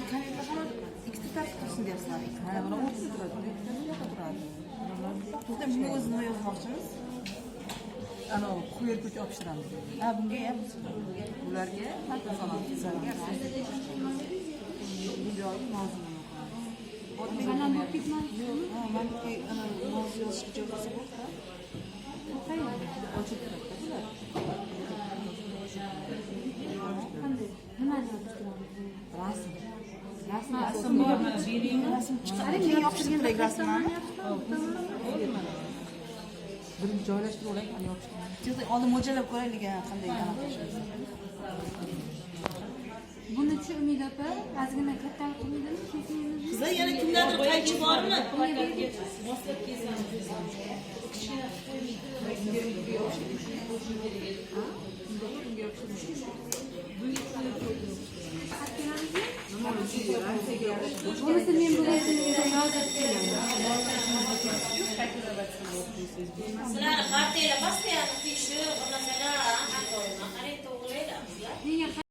Konvertlar hamma ikkita tartib tursin deyapsizlar. Ha, buni o'rtada turadi, ikkita bu yoqda turadi. To'xta, bunga o'zi nima yozmoqchimiz? Anavi QR kod yopishtiramiz. Ha, bunga ham. Ularga matn solamiz, ularga bu joyi mavzuni qo'yamiz. Banan bo'lib ketmasinmi? Ha, maniki ana mavzu yozishga joy bo'lsa bo'ldi. Ochib turadi bular. Qanday? Nimani yopishtiramiz? Rasm. Rasm. Rasm bor, mana beraymi? Rasm chiqadi, keyin yopishtirib turaylik rasmlarni. Birinchi joylashtirib olaylik, ana yopishtiramiz. To'xta, oldin mo'ljallab ko'raylik, ha, qanday anaqa qilishimizni. Buni-chi, Umid opa, ozgina kattalik qilmaydimi? Kesmaymizmi? Qizlar, yana kimdadir qaychi bormi? Plakatga moslab kesamiz. Kichkina qilib qo'ymaydi. Olib kelamizmi? Bo'lmasa men bugun uyda yozib kelaman. Sizlarni partiyanglar постоянно.